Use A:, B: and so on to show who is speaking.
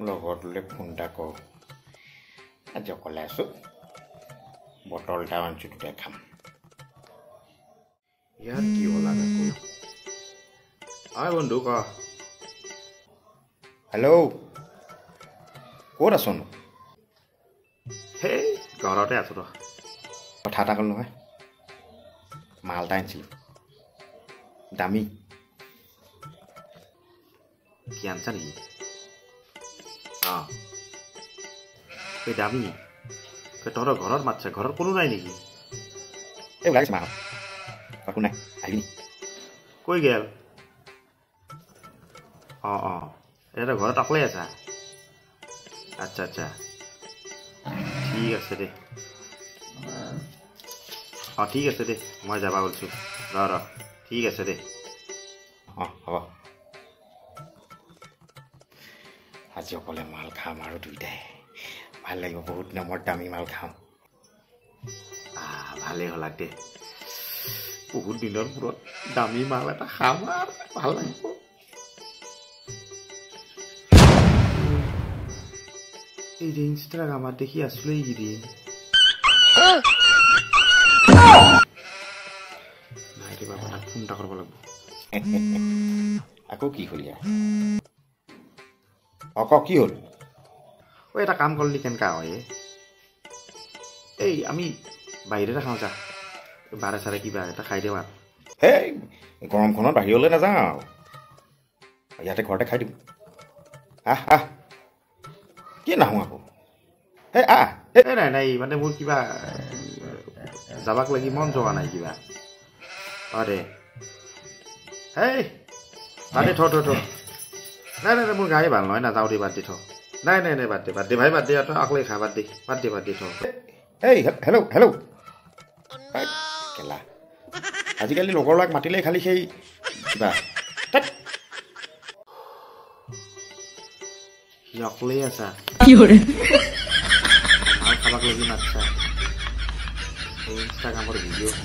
A: লগৰটোলৈ phone এটা কৰোঁ। আজি অকলে আছোঁ, বটল এটা আনিছোঁ, দুটাই খাম।
B: ইয়াৰ কি হ'ল আকৌ? অ বন্ধু ক।
A: হেল্ল', ক'ত আছনো?
B: সেই ঘৰতে আছোঁ ৰ।
A: কথা এটা হ'ল নহয়, মাল এটা আনিছিলোঁ দামী।
B: কি আনছা নেকি? অঁ, এই দামী তহঁতৰ ঘৰত মাতছে, ঘৰত কোনো নাই নেকি?
A: এই ওলাই গৈছে মাহঁত, ঘৰত কোনো নাই, আহিবি নি?
B: কৈ গেল। অঁ অঁ, এতিয়া তই ঘৰত অকলেই আছা? আচ্ছা আচ্ছা, ঠিক আছে দে। অঁ ঠিক আছে দে, মই যাবা ওলছোঁ, ৰ ৰ, ঠিক আছে দে।
A: অঁ হ'ব। আজি অকলে মাল খাম আৰু দুইটাই, ভাল লাগিব, বহুত দিনৰ মূৰত দামী মাল খাম।
B: ভালেই হ'ল দে, বহুত দিনৰ মূৰত দামী মাল এটা খাম আৰু ভাল লাগিব। এই যে ইনষ্টাগ্ৰামত দেখি আছিলো এইকেইদিন। নাই ৰে বাবা, তাক ফোন এটা কৰিব লাগিব।
A: আকৌ কি হ'ল ইয়াৰ? অঁ ক, কি হ'ল?
B: ঐ এটা কাম কৰিলি কেনেকুৱা হয়? এই আমি বাহিৰতে খাওঁ যা, বাৰে চাৰে কিবা এটা খাই দিওঁ আৰু।
A: সেই গৰমখনত বাহিৰলৈ নাযাওঁ আৰু, ইয়াতে ঘৰতে খাই দিম। আহ আহ, কি নাহোঁ আকৌ? এই আহ।
B: এই নাই নাই, মানে মোৰ কিবা যাবাক লাগি মন যোৱা নাই কিবা। অঁ দে, হেই বাদ দে, থ থ থ। নাই নাই নাই, মোৰ গায়ে ভাল নহয়, নাযাওঁ দে, বাদ দে, থ। নাই নাই নাই, বাদ দে বাদ দে ভাই, বাদ দে, তই অকলে খা, বাদ দে বাদ দে বাদ দে, থ।
A: এই হেল্ল' হেল্ল', কেলা, আজিকালি লগৰ ল'ৰাক মাতিলেই খালি সেই কিবা।
B: সি অকলেই আছা, মাল খাবাক লাগি মাতছা। এই ইনষ্টাগ্ৰামৰ ভিডিঅ'।